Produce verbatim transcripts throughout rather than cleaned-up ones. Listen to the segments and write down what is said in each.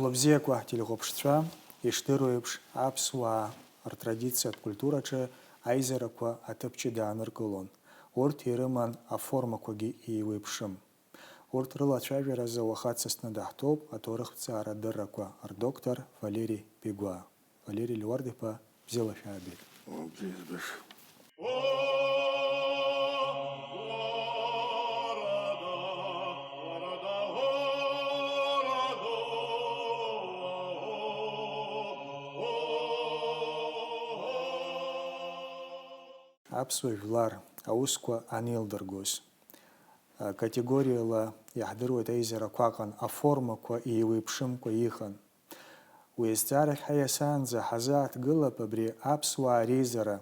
Хәлыбзиақәа ҳтелехәаԥшцәа, ишдыру еиԥш, аԥсуаа ртрадициатә культураҿы аизарақәа аҭыԥ ҷыда ааныркылон. Урҭ ирыман аформақәагьы еиуеиԥшым. Урҭ рылацәажәаразы уаха дсасны даҳҭоуп аҭоурыхҭҵаара адыррақәа рдоктор Валери Бегәаа. Валери Леуард-иԥа, бзиала шәаабеит. О, бзиа збаша. Аԥсуа жәлар аусқәа анеилдыргоз, категориала иаҳдыруеит аизарақәа аҟан аформақәа еиуеиԥшымкәа иҟан. Уи азҵаарахь ҳаиасаанӡа ҳазааҭгылап абри аԥсуаа реизара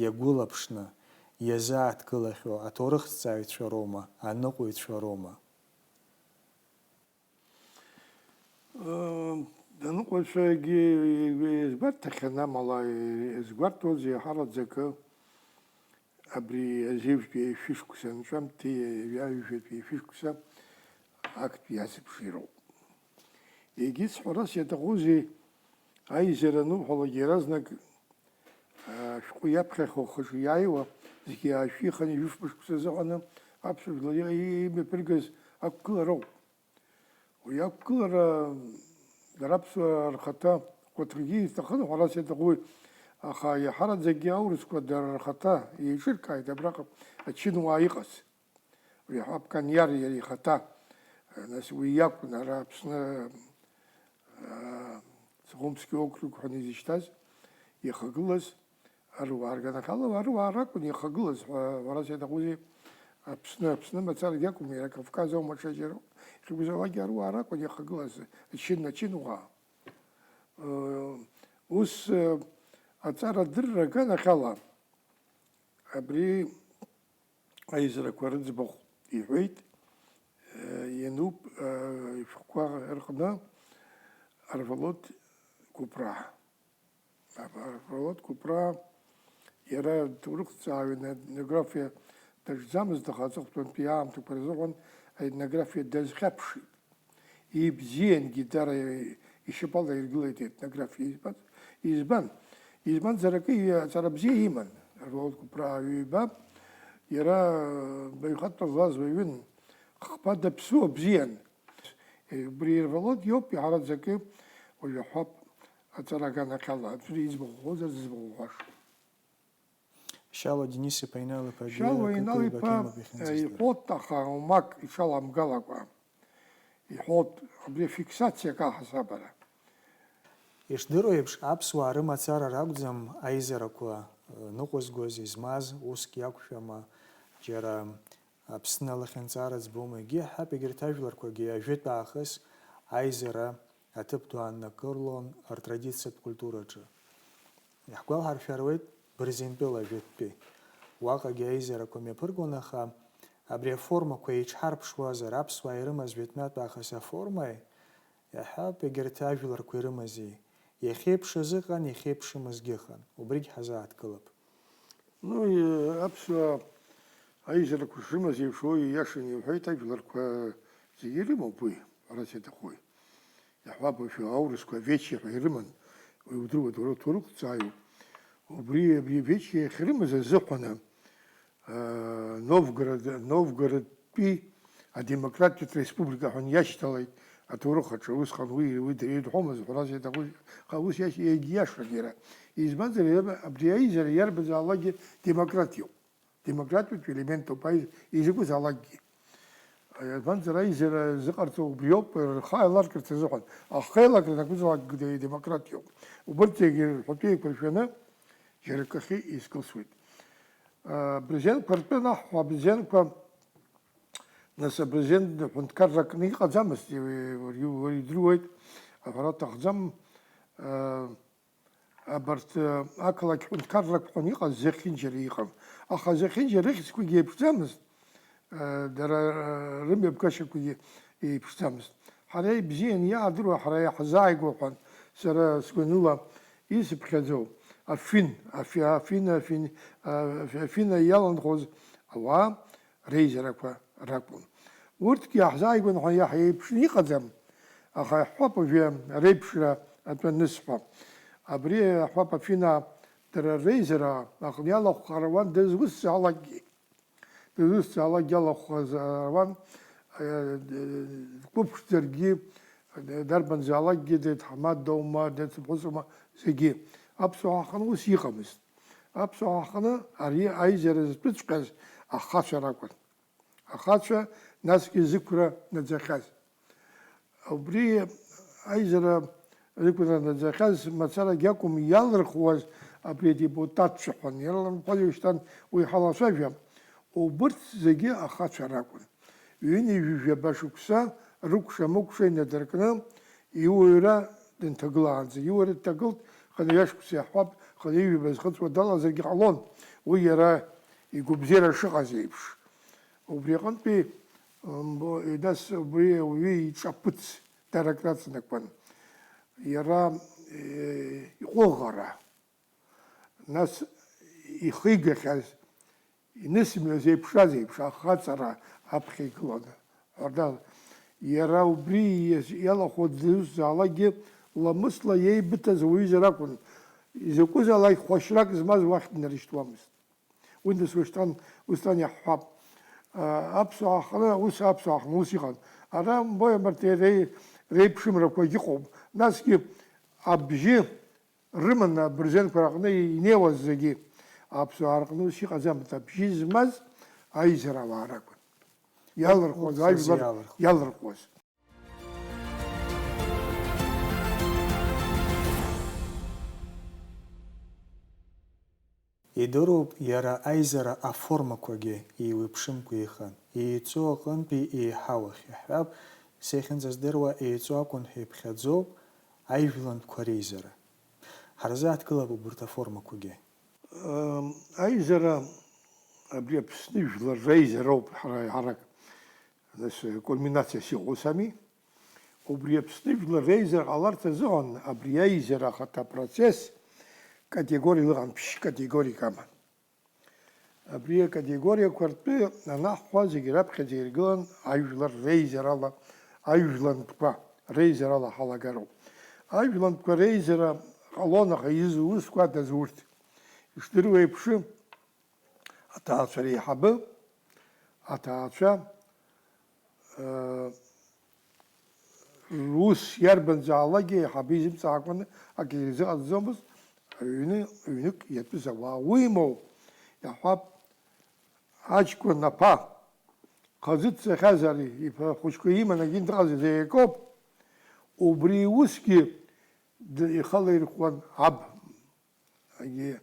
иагәылаԥшны иазааҭгылахьоу аҭоурыхҭҵааҩцәа роума, аныҟәаҩцәа роума? Э, аныҟәаҩцәагьы иазгәарҭахьан, амала, изгәарҭоз иаҳараӡакы абри азеижәтәи ашәышықәса анҵәамҭеи ҩажәатәи ашәышықәса актәи азыбжеи роуп. Егьыс, ҳәарас иаҭахузеи, аизара ануҳәалак, иаразнак, а, ашәҟәы иаԥхьахьоу хаҿы иааиуа, зегьы аашәиханы ҩышықәса азыҳәаны аԥсуа жәлар имҩаԥыргаз ақәгылароуп. Уи ақәгылара дара аԥсуаа рхаҭа хәыҭрагьы изҭахын, ҳәарас иаҭахуи, аха иаҳараӡакгьы аурысқәа дара рхаҭа еиҿыркааит абраҟа ачынуаа иҟаз. Уи иаҳҳәап, Кониар иара ихаҭа, нас уи иакәын ара Аԥсны, аа, Сухумский округ ҳәа изышьҭаз, ихагылаз, Аруаа рганахьала, аруаа ракәын иахагылаз ҳәа, ҳәарас иаҭахузеи, Аԥсны, Аԥсны мацарагьы акәым, иара Кавказ аума ҽаџьара, иахьакәызаалакгьы аруаа ракәын иахагылаз, ачын, ачынуаа. Ус, аҵара адырра аганахьала, абри аизарақәа рыӡбахә иҳәеит, иануп, ишәҟәқәа рҟны Арвалод Кәыԥраа. Ҳарвалод Кәыԥраа иара ҭоурыхҭҵааҩын, аетнографиа даҿӡамызт, аха аҵыхәтәантәи аамҭақәа рзыҳәан аетнографиа дазхьаԥшит. Ибзиангьы дара ишьапала иргылеит аетнографиа. Избан? Избан? Избанзар акы аҵара бзиа иман Ҳарвалод Кәыԥраа ҩба. Иара баҩхатәра злаз уаҩын. Хԥа даԥсуа бзиан. Убри Ҳарвалод иоуп иаҳараӡакы уажә аҳәап. Аҵара аганахьала аӡәыр иӡбахә уҳәозар зызбахә уҳәаша. Шьалуа Денис-иԥа Инал-иԥагьы Шьалуа Инал-иԥа иҳәот, аха умак иҽаламгалакәа иҳәот, абри афиксациа акаҳасаб ара. Ишдыру еиԥш, аԥсуаа рымацара ракәӡам аизарақәа, э, ныҟәызгоз, измаз, уск иақәшәама, џьара Аԥсны алахьынҵа рыӡбома, егьи иаҳҳәап, егьырҭ ажәларқәагьы ажәытә аахыс аизара аҭыԥ ду ааннакылон ртрадициатә культураҿы. Иаҳгәалҳаршәаруеит Бырзентәыла ажәытәтәи. Уаҟагьы аизарақәа мҩаԥыргон, аха абри аформақәа еиҽҳарԥшуазар, аԥсуаа ирымаз жәытәнатә аахыс аформа, иаҳҳәап, егьырҭ ажәларқәа ирымази? Иахьеиԥшыз ыҟан, иахьеиԥшымызгьы ыҟан. Убригь ҳазааҭгылап. Ну, и-, аԥсуаа аизарақәа шрымаз еиԥш, уи ииашаны иуҳәеит, ажәларқәа зегьы ирымоуп уи, ҳәарас иаҭахуи. Иаҳҳәап, уажәы аурысқәа Вече ҳәа ирыман, уи удыруеит, уара уҭоурыхҭҵааҩуп. Убри, абри Вече иахьрымаз азыҳәаны, аа, Новгород, Новгородтәи адемократиатә республика ҳәа иашьҭалеит аҭоурых аҿы. Усҟан уи, уи дара ирҳәомызт, ҳәарас иаҭаху, аха ус иашь-, егьиашан иара. Избанзар, иара абри аизара иарбанзаалакгьы демократиоуп. Демократиатә елементуп аиз-, изакәызаалакгьы. Избанзар, аизара зыҟарҵо убриоуп, рхы аиларкырц азыҳәан. Ахы аилакра закәызаалакгьы демократиоуп. Убырҭ зегьы рҳәатәы еиқәыршәаны, џьара акахьы изкылсуеит. Абырзенқәа ртәы анаҳҳәа, абырзенқәа, нас, абырзен ҳәынҭқарра кны иҟаӡамызт, уара, уара идыруеит, аҳәара аҭахӡам, а, абарҭ, а, ақалақь ҳәынҭқаррақәа ҳәа иҟаз зехьынџьара иҟан. Аха зехьынџьара рыхьӡқәагьы еиԥшӡамызт, а, дара, а, рымҩаԥгашьақәагьы еиԥшӡамызт. Ҳара ибзиан иаадыруа, ҳара иаҳзааигәоу ҳәа сара сгәаныла исыԥхьаӡоу, афин, афи-, афин, афин, а, афина иаланхоз ауаа реизарақәа ракәын. Урҭгьы иаҳзааигәан ҳәа иаҳ-, еиԥшны иҟаӡам, Аха иаҳҳәап уажәы реиԥшра атәы анысҳәа. Абри иаҳҳәап, Афина дара реизара аҟны иалахәхар ауан дызусҭзаалакгьы. Дызусҭзаалакгьы алахәхаз ауан, э, дқәыԥшӡаргьы, дарбанзаалакгьы, дед ҳамадоума, дед сыԥҳәысума, зегьы. Аԥсуаа ҳҟны ус иҟамызт. Аԥсуаа ҳҟны ари аизара зтәыҵәҟьаз ахацәа ракәын. Ахацәа, насгьы зықәра наӡахьаз. Убри аизара рықәра наӡахьаз мацарагьы акәым, иалырхуаз абри адепутатцәа ҳәа, иалырхуаз уажәшьҭан уи ҳалацәажәап. Убырҭ зегьы ахацәа ракәын. Ҩынҩажәижәаба шықәса рыкәша-мыкәша инадыркны, иуаҩра дынҭагылаанӡа, иуаҩра дҭагылт, хынҩажәа шықәса иаҳҳәап, хынҩажәижәаба зхыҵуа далазаргьы ҟалон, уи иара игәабзиара шыҟаз еиԥш. Убри аҟынтәи, м, бо-, нас убри ауаҩы иҿаԥыц дарак рацнакуан. Иара, э, иҟәыӷара, нас ихигахьаз, инысмҩаз еиԥшраз еиԥш, ахаҵара аԥхьа игылан. Ардал, иара убри иаз-, иалахәу дызусҭзаалакгьы ламысла иеибыҭаз уаҩызар акәын, изакәызаалак хәашьрак змаз уахь днарышьҭуамызт. Уи нас уашьҭан, усҟан иаҳҳәап. А, аԥсуаа ҳҟны, ус аԥсуаа ҳҟны ус иҟан. Ара, мбои, абарҭ ре-, реиԥшымрақәагь ыҟоуп. Насгьы абжьы рыманы абырзенқәа рҟны инеиуаз зегьы аԥсуаа рҟны ус иҟаӡамызт. Абжьы змаз аизарауаа ракәын. Иалырхуаз, Убри ажәлар иалырхуаз. Иалырхуаз. Идыруп, иара аизара аформақәагьы еиуеиԥшымкәа иҟан, еиҵоу аҟынтәи еиҳау ахь иаҳҳәап, сахьынӡаздыруа, еиҵоу акәын ҳәа иԥхьаӡоуп, аижәлантәқәа реизара. Ҳарзааҭгылап убарҭ аформақәагьы. Ам, аизара, абри Аԥсны жәлар реизароуп ҳара ҳарак, нас, кульминациас иҟоу ус ами. Убри Аԥсны жәлар реизара ҟаларц азыҳәан абри аизара ахаҭа апроцесс категориала ыҟан, ԥшь категорик аман. Абри акатегориақәа ртәы анаҳҳәа, зегь раԥхьаӡа иргылан ажәлар реизарала, ажәлантәқәа реизарала ҳалагароуп. Ажәлантәқәа реизара ҟалон, аха изу усқәа адаз урҭ. Ишдыруа еиԥш, аҭаацәа реиҳабы, аҭаацәа, э, рус иарбанзаалакгьы аиҳабы изымҵаакәаны акгьы ирзыҟаҵаӡомызт, аҩны, ҩнык иатәыз ауаа. Уимоу, иаҳҳәап, аҷкәын аԥа, хазы дцахьазар, иԥа хәыҷқәа иманы акгьы дыҟаӡам, зегь акоуп, убри усгьы д-, ихала ирхәуан аб. Егьи,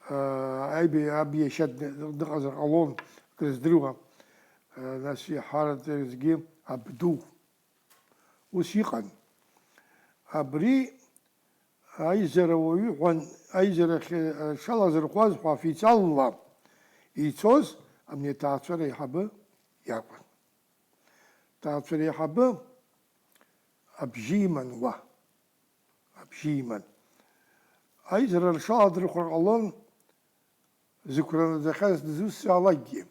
аа, аибе-, аб иашьа д-, дыҟазар ҟалон, акрыздыруа, аа, нас иаҳараӡакгьы абду. Ус иҟан. Абри аизара уаҩы ҳәан, аизарахь, аа, шалазырхәуаз ҳәа официалла ицоз абни аҭаацәара аиҳабы иакәын. Аҭаацәара аиҳабы абжьы иман уа. Абжьы иман. Аизара рҽаладырхәыр ҟалон, зықәра наӡахьаз дызусҭзаалакгьы.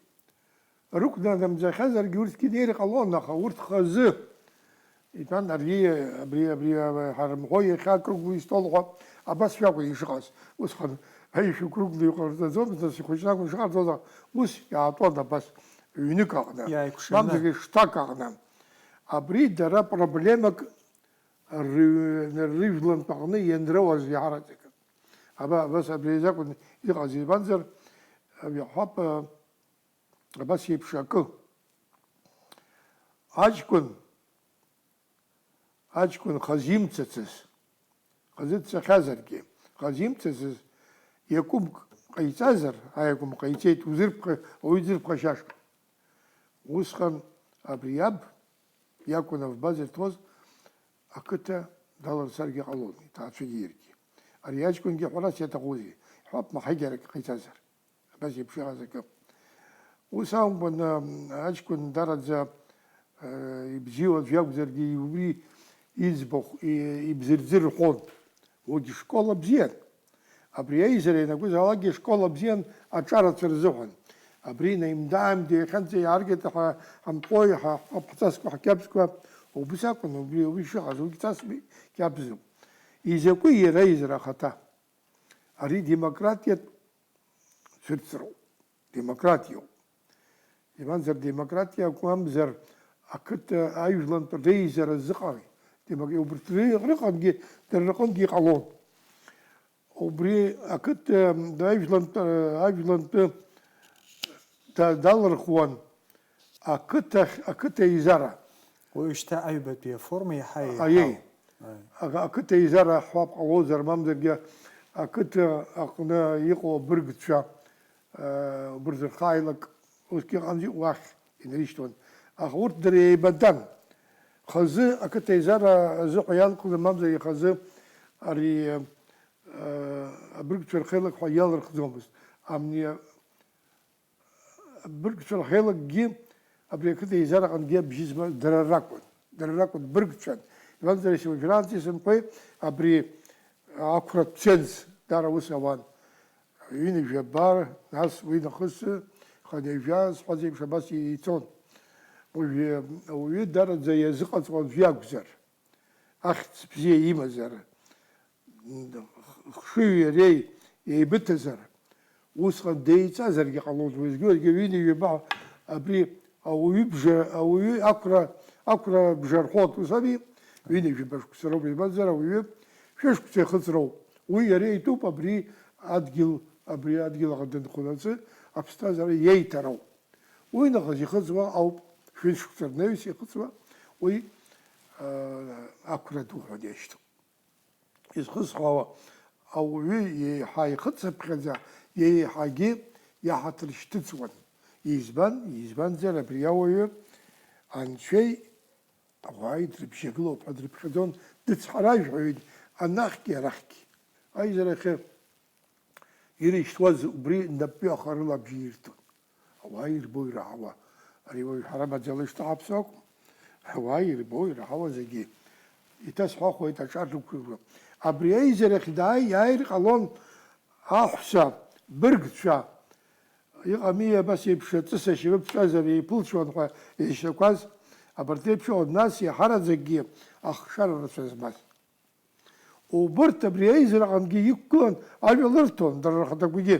Рықәнанамӡахьазаргьы урҭгьы неир ҟалон, аха урҭ хазы. Итәан ари, абри, абри, ҳарымҳәо иахьа акруглый стол ҳәа абас шәакәын ишыҟаз. Усҟан аишәа круглый ҟарҵаӡомызт, нас ихәыҷны акәын ишыҟарҵоз, аха ус иаатәон абас ҩнык аҟны, Иааикәшаны. Мамзаргьы шҭак аҟны. Абри дара проблемак ры-, рыжәлантә аҟны ианрыуаз иараӡак. Аба-, абас абри азы акәын иҟаз, избанзар, иаҳҳәап, абас еиԥш акы. Аҷкәын, аҷкәын хазы имцацыз, хазы дцахьазаргьы, хазы имцацыз, иакәымк ҟаиҵазар, аиакәым ҟаиҵеит, узырԥха-, ауаҩы дзырԥхашьаша. Усҟан абри аб иакәын авба зырҭоз, ақыҭа далырцаргьы ҟалон, иҭаацәагьы иаргьы. Ари аҷкәынгьы ҳәарас иаҭахузеи, ҳәап, маҳагьарак ҟаиҵазар. Абас еиԥш иҟаз акы. Ус акәын, аҷкәын дараӡа, э, ибзиоу аӡә иакәзаргьы, убри иӡбахә, и-, ибзырӡыр рҳәон. Уигьы школа бзиан. Абри аизара ианакәызаалакгьы школа бзиан аҿарацәа рзыҳәан. Абри наимда-ааимда иахьанӡа иааргеит ҳа-, ҳамҟәои, ҳа-, ҳаԥҵасқәа, ҳқьабзқәа, Убыс акәын, убри, убри шыҟаз, уигь ҵасми, иабзоуп. Изакәи иара изы ахаҭа? Ари демократиатә цәырҵроуп. Демократиоуп. Избанзар, демократиа акәымзар, ақыҭа, ажәлантә реизара зыҟами. Демок-, убырҭ ры-, рыҟангьы, дара рҟынгьы иҟалон. Убри ақыҭа, ажәлантә, ажәлантәы да-, далырхуан ақыҭахь, ақыҭа еизара. Уи шьҭа аҩбатәи аформа иаҳа еиҳау. Аиеи. Аи. Ага, ақыҭа еизара ҳәа ҟалозар, мамзаргьы ақыҭа аҟны иҟоу абыргцәа, э, убырҭ рхы ааилак усгьы ыҟамзи, уахь инарышьҭуан. Аха урҭ дара еибадтәан. Хазы ақыҭа еизара азыҳәа иалхны, мамзар ихазы ари, э, абыргцәа рхеилак ҳәа иалырхӡомызт. Амни абыргцәа рхеилакгьы абри ақыҭа еизара аҟынгьы абжьы змаз дара ракәын. Дара ракәын, быргцәан. Иван Зарисович, уажәраанӡа исымҳәеи, абри ақәратә ценз даара ус ауан. Ҩынҩажәа бар, нас уи нахыс хынҩажәа, сҳәаз еиԥш, абас ицон. Уажәы ауаҩы дараӡа иазыҟаҵо аӡә иакәзар, ахьӡ бзиа имазар, хшыҩи иареи еибыҭазар, усҟан деиҵазаргьы ҟалон, уеизгьы-уеизгьы ҩынҩажәаба абри ауаҩыбжа, ауаҩы ақәра, ақәра бжа рҳәоит, ус ами? Ҩынҩажәаба шықәса роуп, избанзар, ауаҩы шәышықәса ихыҵроуп. Уи иара итәуп абри адгьыл, абри адгьыл аҟны дынхонаҵы аԥсҭазаара иеиҭароуп. Уи нахыс ихыҵуа ауп, шәышықәса рнаҩс ихыҵуа, уи, аа, ақәра ду ҳәа дишьҭоуп. Изхысҳәаауа, ауаҩы еиҳа ихыҵыԥхьаӡа, еиҳагьы иаҳаҭыр шьҭыҵуан. Избан? Избанзар, абри ауаҩы анцәеи ауааи дрыбжьагылоуп ҳәа дрыԥхьаӡон, дыцҳаражәҳәаҩын анахьгьы арахьгьы. Аизарахьы ирышьҭуаз убри нап-ҩаха рыла абжьы ирҭон. Ауаа ирбо ираҳауа, ари уажә ҳара маӡала ишҭаҳаԥсо акәым. Ауаа ирбо ираҳауа зегьы. Иҭасҳәахуеит аҿар рықәыргәа. Абри аизарахь дааи-, иааир ҟалон аҳәса, быргцәа. Иҟами абас еиԥш аҵыс ашьапы ԥҵәазар еиԥылҵәон ҳәа изшьақәаз, абарҭ реиԥш иҟан, нас иаҳараӡакгьы ахшара рацәа змаз. Убырҭ абри аизараҟынгьы иқәгылан ажәа лырҭон, дара рхаҭақәагьы.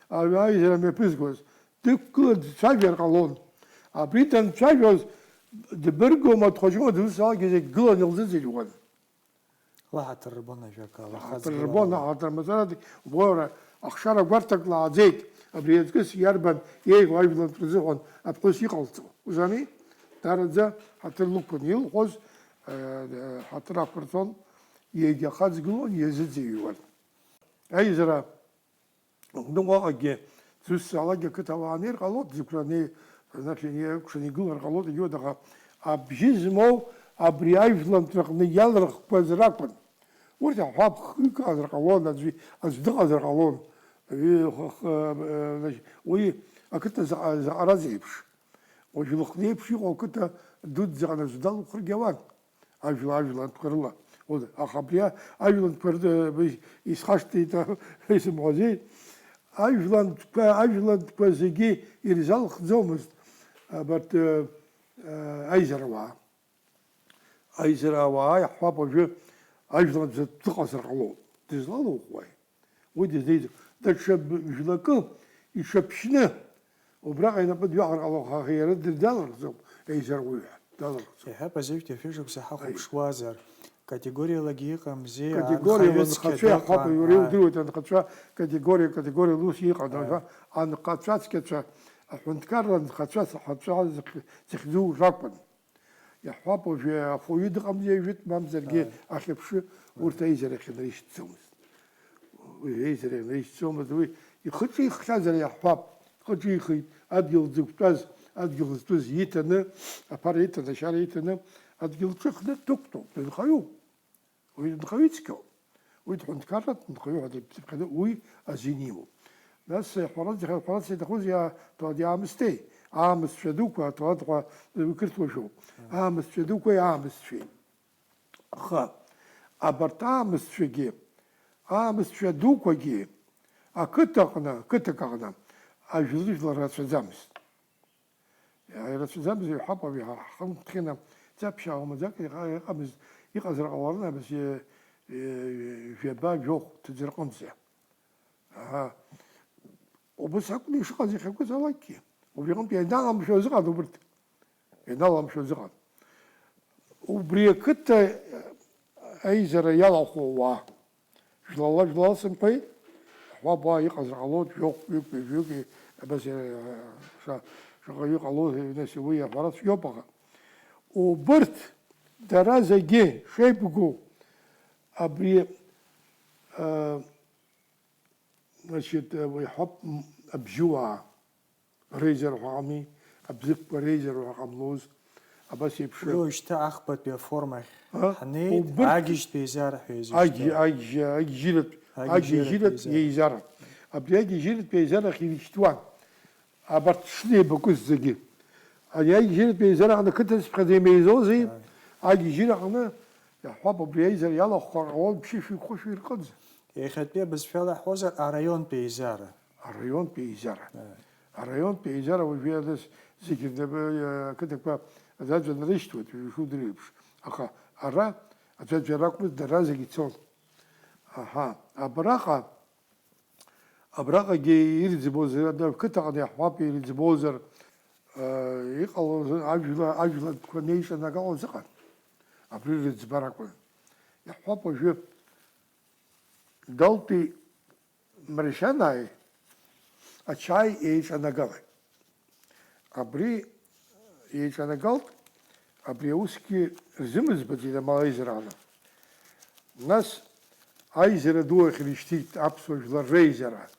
Аҩ-, аизара мҩаԥызгоз дықәгылан дцәажәар ҟалон. Абри данцәажәоз, дбыргома, дхәыҷума, дызусҭазаалакгьы зегь гылан илзыӡырҩуан. Лаҳаҭыр рбон ажәакала, Лаҳаҭыр рбон, лаҳаҭыр мацарагьы, убоит, ахшара гәарҭак лааӡеит, абри аҵкыс иарбан еиӷьу ажәлантә рзыҳәан аԥҳәыс иҟалҵо, узами? Дараӡа ҳаҭыр лықәын илҳәоз, э, ҳаҭыр ақәырҵон, иагьахаҵгылон, иазыӡырҩуан. Аизара аҟны уаҟагьы зусҭазаалакгьы ақыҭа ауаа анеир ҟалоит, зықәра ани-, анахь иакәшаны игылар ҟалоит, егьиуеит, аха абжьы змоу абри ажәлантәраҟны иалырхқәаз ракәын. Урҭ аҳәап х-, ыҟазар ҟалон, аӡәы, аӡә дыҟазар ҟалон. Уи х-, х-, э, значит, уи ақыҭа заҟа-, заҟараз еиԥш. Уажә Лыхны еиԥш иҟоу ақыҭа дуӡӡаҟны аӡә далухыргьы ауан. Ажәла, ажәлантәқәа рыла. Уд-, аха абри а-, ажәлантәқәа ры-, исхашҭит, исымҳәази? Ажәлантәқәа, ажәлантәқәа зегьы ирзалхӡомызт абарҭ, э, э, аизарауаа. Аизарауаа иаҳҳәап, уажәы ажәлантә дыҟазар ҟалоит. Дызлалухуеи? Уи дызлеиӡом. Даҽа б-, жәлакы иҽаԥшьны, убраҟа инапы дҩаҟар ҟалон, аха иара дыр-, далырхӡом, еизаруаҩы ҳәа далырхӡом. Иҳәап, азеижәтәи шәышықәса ҳахәаԥшуазар, категориалагьы иҟамзи, категориала анхаҩы цқьа анхацәа иаҳҳәап, дыҟан, уара аа. Иудыруеит, анхацәа категориа, категориала ус иҟан, аа. Аха анхацәа цқьацәа, аҳәынҭқарра анхацәа, аҳәынҭқарра зыхь-, зыхьӡу ракәын. Иаҳҳәап, уажәы ахәаҩы дыҟамзи, жәытә мамзаргьы, ааи, ахьыԥшы, урҭ аизарахь инарышьҭӡомызт. Уи аизарахь инарышьҭӡомызт, уи ихы ҿиххьазар иаҳҳәап, ихы ҿихит, адгьыл дзықәтәаз, адгьыл зтәыз иҭаны, аԥара иҭаны, ашьара иҭаны, адгьыл ҿыхны дықәтәоуп, дынхаҩуп. Уи нхаҩы ицқьоуп. Уи дҳәынҭқарратә нхаҩы ҳәа дыԥхьаӡоуп, уи азин имоуп. Нас, ҳәарада, ҳәарада иаҭахузеи, аҭауад иаамысҭеи? Аамысҭцәа дуқәа, аҭауад ҳәа уи қырҭуа шәоуп. Аамысҭцәа дуқәеи аамысҭцәеи. Аха абарҭ аамысҭцәагьы, аамысҭцәа дуқәагьы ақыҭаҟны, қыҭак аҟны ажәлар рацәаӡамызт. Ирацәаӡамызт, иҳәап, ҳхы нҭхьаны, Даԥшьаа умаӡак иҟа-, иҟамызт, иҟазар ҟаларын абас, э, э, жәаба, жәохә ҭыӡ рҟынӡа. Аҳа. Убас акәны ишыҟаз иахьакәызаалакгьы. Убри аҟынтә ианаламшәоз ыҟан убырҭ. Ианаламшәоз ыҟан. Убри ақыҭа аизара иалахәу ауаа. Жәлала, жәлала сымҳәеит, ҳуабаа иҟазар ҟалоит, жәохәҩык, ҩажәаҩык, абас, э, ша-, шаҟаҩы ҟалоит, нас уи аҳәара цәгьоуп, аха убырҭ дара зегьы шеибгоу абри, э, значит, э, уи ҳәоуп, м, абжьуаа. Реизара ҳәа ҟами, абзыԥқәа реизара ҳәа ҟамлоз, абас еиԥш. Уи уажәшьҭа ахԥатәи аформа ахь А? ҳнеит, Убырҭ агьежьтә еизара ҳәа Агь-, изышьҭоу. Агь-, агьежьыратә, Агьежьыратә агьежьыратә еизара. еизара. Абри агьежьыратә еизара ахь ирышьҭуан. Абарҭ шнеибакәыз зегьы. Ари агьежьыратә еизара аҟны қыҭа цыԥхьаӡа имеизозеи? Ааи. Агьежьыра аҟны, иаҳҳәап, убри аизара иалахәхар ҟалон ԥшьышәи хәышәи рҟынӡа. Иахьатәи абызшәала иаҳҳәозар, араионтә еизара. Араионтә еизара. Ааи. Араионтә еизара уажәы ианыз зегьы рнапы, э, ақыҭақәа аӡәаӡәа нарышьҭуеит, шудыруеиԥш. Аха ара аӡәаӡәа ракәмызт, дара зегьы цон. Аҳа, абраҟа, абраҟагьы ирӡбоз, ада қыҭаҟны иаҳҳәап, ирӡбозар, э, иҟалоз ажәла-, ажәлантәқәа неиҿанагалоз ыҟан. Абри рыӡбарақәа. Иаҳҳәап, уажәы Далтәи Маршьанааи ачаи еиҿанагалеит. Абри еиҿанагалт, абри аусгьы рзымыӡбаӡеит амал аизара ала. Нас аизара ду ахь ирышьҭит аԥсуа жәлар реизара.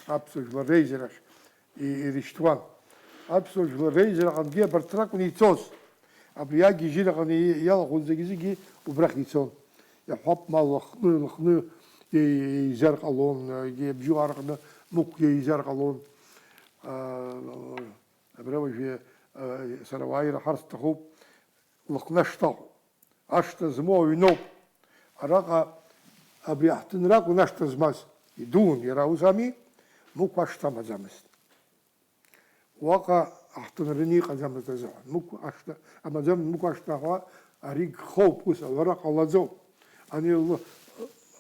Аԥсуа жәлар реизарахь и-, ирышьҭуан. Аԥсуа жәлар реизараҟынгьы абарҭ ракәын ицоз. Абри агьежьыраҟны и-, иалахәын зегьы-зегьы убрахь ицон. Иаҳҳәап, ма Лыхны, Лыхны е-, еизар ҟалон, егьи абжьуаа рҟны Мықә еизар ҟалон. Аа, абра уажәы, аа, сара уааира ҳарц сҭахуп, Лыхны ашҭа. Ашҭа змоу аҩноуп. Араҟа абри аҳҭынра акәын ашҭа змаз. Идуун иара, ус ами? Мықә ашҭа амаӡамызт. Уаҟа аҳҭынраны иҟаӡамызт азыҳәан. Мықә ашҭа амаӡам, Мықә ашҭа ҳәа ари гхоуп, ус алара ҟалаӡом. Ани лы-,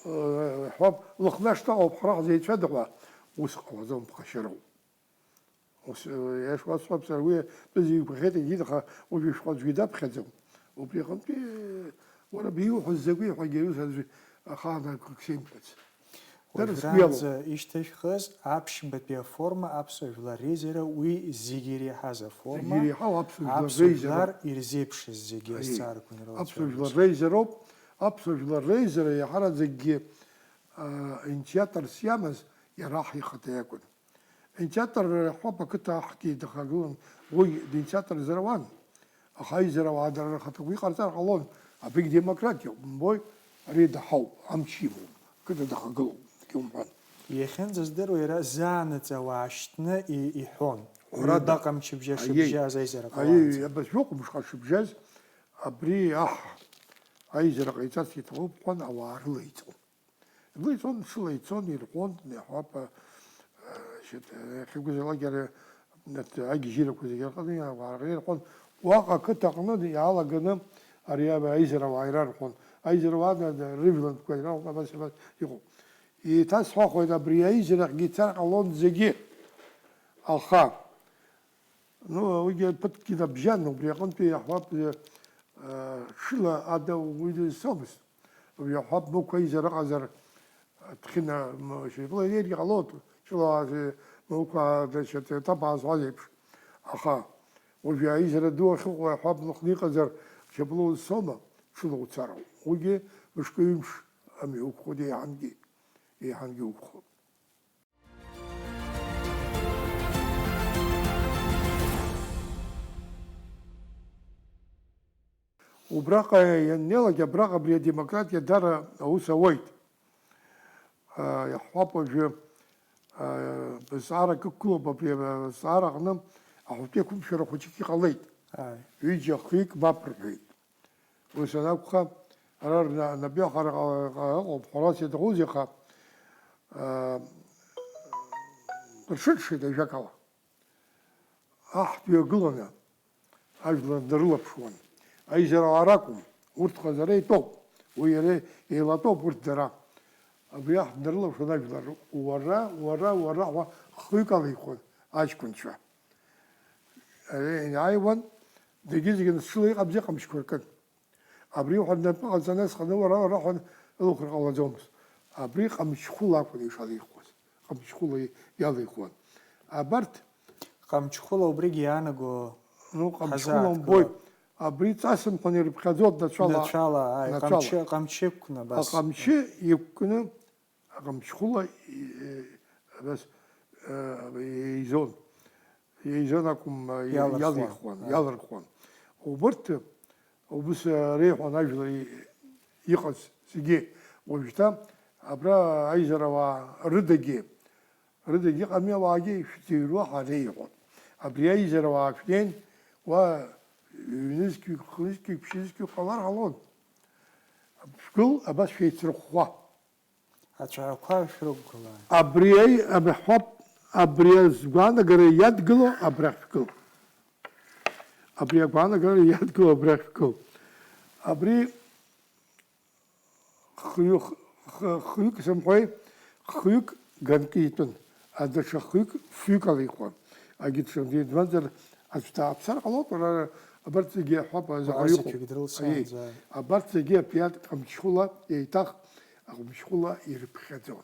э, ҳәа, Лыхны ашҭа ыҟоуп ҳара ҳзеицәада ҳәа, ус ҟалаӡом, ԥхашьароуп. Ус, э, иашуасҳәап сара, уи атәы зигәаӷьит, егьит, аха уажәы шәҟәы аӡәгьы даԥхьаӡом. Убри аҟынтәи, уара биуҳәаз закәи ҳәагьы аҩыза аӡәы ахаан акгьы сеимҳәац. Дара сгәы иалоуп. Уажәраанӡа ишьҭышәхыз аԥшьбатәи аформа аԥсуа жәлар реизара, уи зегьы иреиҳаз аформа, зегьы иреиҳау аԥсуа жәлар аԥсуа реизара. Жәлар ирзеиԥшыз зегьы Аиеи. Азҵаарақәа инрылацәажәоз. Аԥсуа жәлар реизароуп, аԥсуа жәлар реизара иаҳараӡакгьы, а, интиатрс иамаз иара аҳ ихаҭа иакәын. Интиатор ҳәоуп ақыҭа аҳгьы дахагылан, уигь динтиаторзар ауан, аха аизарауаа дара рхаҭақәа иҟарҵар ҟалон, абригь демократиоуп, умбои, ари даҳауп, амч имоуп, ақыҭа дахагылоуп, егьа умҳәан. Иахьынӡаздыруа иара заанаҵ ауаа шьҭны и-, иҳәон. Ҳәарада. Ҩбаҟа мчыбжьа Аиеи. Шыбжьаз аизара Аиеи, ҟалаанӡа. Абас жәохә мышҟа шыбжьаз, абри аҳ аизара ҟаиҵарц иҭахуп ҳәан ауаа рыла иҵон. Уи ицон, ҽыла ицон, ирҳәон, иаҳҳәап, а, шьыт, иахьакәызаалак иара, агьежьырақәа зегьы рҟны иаауаа ирҳәон. Уаҟа ақыҭа аҟны иаалаганы ари аизарауаа ирарҳәон. Аизарауаа ада рыжәлантәқәа ирарҳәон, абас, абас иҟоуп. Еиҭасҳәахуеит, абри аизарахьгьы ицар ҟалон зегьы. Аха, ну, уигьы ԥыҭкгьы набжьан, убри аҟынтәи иаҳҳәап, а, ҽыла ада уи дызцомызт. Уажәы ҳәа Мықә еизара ыҟазар, Ҭхьына, м-, шьапыла инеиргьы ҟалоит, ҽыла уаа, Мықә, значит, ҭабаа зуаз еиԥш. Аха уажәы аизара ду ахьыҟоу ҳәа Лыхны иҟазар, шьапыла узцома, ҽыла уцароуп. Уигьы мышкы-ҩымш амҩа уқәхоит еиҳангьы, еиҳангьы уқәхоит. Убраҟа ианнеилак, абраҟа абри адемократиа дара аус ауеит. Иаҳҳәап, уажәы, а, зҵаарак ықәгылоуп, абри азҵаара аҟны аҳәатәы еиқәымшәара хәыҷык иҟалеит. Ааи. Ҩыџьа хҩык мап рҳәеит. Ус анакәха, ара рна-, рнапы иахара ҟа-, ҟа-, ыҟоуп, ҳәарас иаҭахузеи, аха, а, рҽыршеит ажәакала. Аҳ дҩагыланы ажәлар днарылаԥшуан. Аизарала ракәым, урҭ хазара итәоуп, уи иара еилатәоуп урҭ дара. Абри аҳ днарылаԥшуан ажәлар, уара, уара, уара ҳәа хҩык алихуан аҷкәынцәа. Иааиуан, зегьы-зегьы насҽыла иҟамзи ҟамчқәа ркын. Абри уҳәа днапы ҟаҵаны сханы уара, уара ҳәа ылхәыр ҟалаӡомызт. Абри ҟамчхәыла акәын ишалихуаз. Ҟамчхәыла иалихуан. Абарҭ Ҟамчхәыла убригьы иаанаго Ну, ҟамчхәыла ҳазааҭгылап. Умбои. Абри ҵасымҳәан ирыԥхьаӡо днацәала. Нацәала, ааи, нацәала. Ҟамчы, ҟамчы ықәкны абас. Аҟамчы иқәкны, аҟамчхәыла, е, абас, е, еизон. Еизон акәым, е, Иалырхуан. Иалихуан, Ааи. Иалырхуан. Убырҭ, убыс, е, реиҳәон ажәлар и-, иҟаз зегьы. Уажәшьҭа абра аизарауаа рыдагьы, рыдагьы ыҟами, ауаагьы шәзыҩруа ҳареиҳәон. Абри аизарауаа шәнеин, уа ҩнызқьҩык, хнызқьҩык, ԥшьынызқьҩык ҟалар ҟалон. Шәгыл, абас шәеицрыхәхәа. Ацәаҳәақәа шәрықәгылан. Абри аи-, аб-, ҳәап, абри азгәаанагара иадгыло абрахь шәгыл. Абри агәаанагара иадгыло абрахь шәгыл. Абри хҩы-, х-, хҩык сымҳәеи, хҩык ганкы итәын, а даҽа хҩык фҩык ала иҟан. Агьы ҽынтәи дмазар аӡә дааԥсар ҟалоит, уара абарҭ зегьы аҳәап, Уаа, заҟа иҟоуп. Зықьҩык дрылсаанӡа. Аиеи, абарҭ зегьы аԥиат ҟамчхәыла еиҭах аҟамчхәыла ирыԥхьаӡон.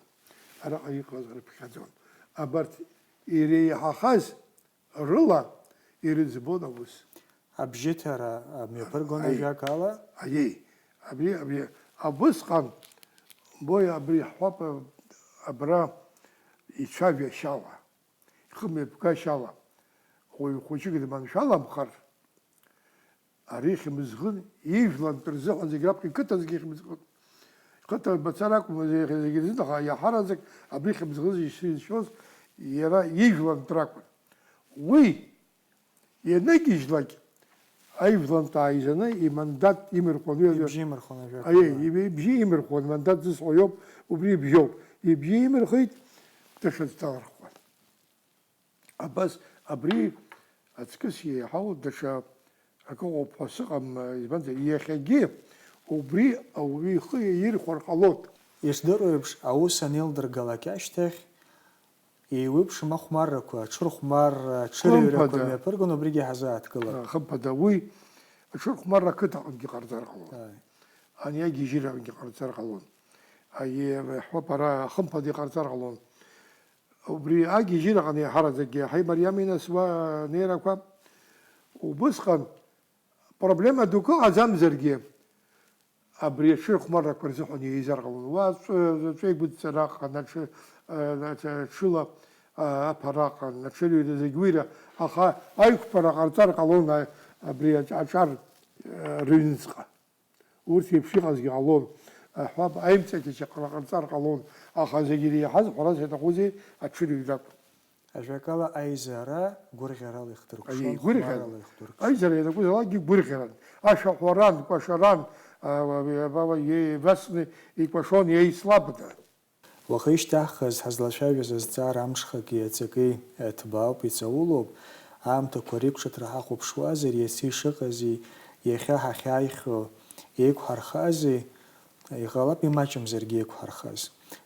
Араҟа иҟаз рыԥхьаӡон. Абарҭ иреиҳахаз рыла ирыӡбон аус. Абжьыҭара мҩаԥыргон Аи. Ажәакала. Аиеи, абри, абри, абысҟан, бои, абри ҳҳәап, абра ицәажәашьала, ихымҩаԥгашьала, уаҩ хәыҷык дманшәаламхар, ари хьымӡӷын ижәлантә рзыҳәан зегь раԥхьа иқыҭа зегьы хьымӡӷын. Иқыҭа мацара акәым, зегь, зегьы рзын, аха иаҳараӡак абри хьымӡӷыс ишизшоз иара ижәлантә ракәын. Уи ианагьежьлак, аижәлантә ааизаны имандат имырхуан. Уи Ибжьы имырхуан ажәак Аиеи, ала. Иб-, ибжьы имырхуан, мандат зысҳәо иоуп, убри ибжьоуп. Ибжьы имырхит, даҽаӡә далырхуан. Абас, абри аҵкыс еиҳау даҽа акы ыҟоуп ҳәа сыҟам, избанзар, иахьагьы убри ауаҩы ихы иаирхәар ҟалоит. Ишдыру еиԥш, аус анеилдыргалак ашьҭахь, еиуеиԥшым ахәмаррақәа, аҽырхәмарра, аҽырыҩрақәа Хымԥада. Мҩаԥыргон, убригьы ҳазааҭгылап. А, хымԥада, уи аҽырхәмарра ақыҭаҟынгьы ҟарҵар ҟалон. Ааи. Ани агьежьыраҟынгьы ҟарҵар ҟалон. Аиеи, ҳәоуп, ара хымԥада иҟарҵар ҟалон. Убри агьежьыраҟны иаҳараӡакгьы ҳаимариами, нас, уа анеирақәа. Убысҟан проблема дук ыҟаӡамзаргьы, абри аҽырхәмаррақәа рзыҳәан еизар ҟалон. Уа аҵәы-, аҵәеигәыдҵара аҟан, аҽы-, а, аҽы-, аҽыла, а, аԥара аҟан, аҽырҩра зегь уира, аха аиқәԥара ҟарҵар ҟалон, а, абри аҿ-, аҿар, а, рыҩныҵҟа. Урҭ еиԥш иҟазгьы ҟалон, аҳәап, аимҵакьачаҟра ҟарҵар ҟалон, аха зегьы иреиҳаз, ҳәарас иаҭахузеи, аҽырҩракәын. Ажәакала, аизара гәырӷьарала ихдыркәшон, Аиеи, гәырӷьаран. Хәмаррала ихдыркәшон. Аизара ианакәызаалакгьы гәырӷьаран. Ашәаҳәаран, кәашаран, а, еибасны икәашон, еицлабны. Уаха ишьҭаҳхыз ҳазлацәажәаз азҵаара амҽхаки аҵаки ҭбаауп, иҵаулоуп. Аамҭақәа реиқәҿыҭра ҳахәаԥшуазар, иацы ишыҟази, иахьа ҳахьааихьоу еиқәҳархази, иҟалап имаҷымзаргьы еиқәҳархаз.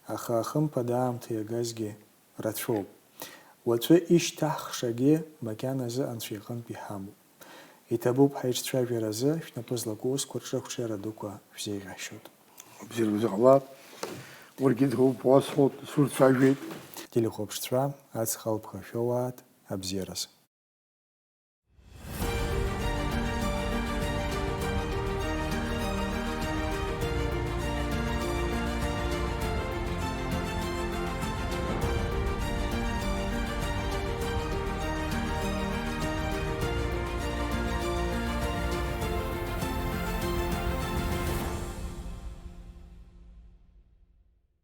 Аха, хымԥада, аамҭа иагазгьы рацәоуп. Уаҵәы ишьҭаҳхшагьы макьаназы Анцәа иҟынтә иҳамоуп. Иҭабуп ҳаиҿцәажәаразы, шәнапы злаку аусқәа рҿы ақәҿиара дуқәа шәзеиӷьашьоит. Бзиара узыҟалап. Уаргьы ҭабуп уасҳәоит, сурцәажәеит. Телехәаԥшцәа, аҵх алԥха шәоуааит, абзиараз.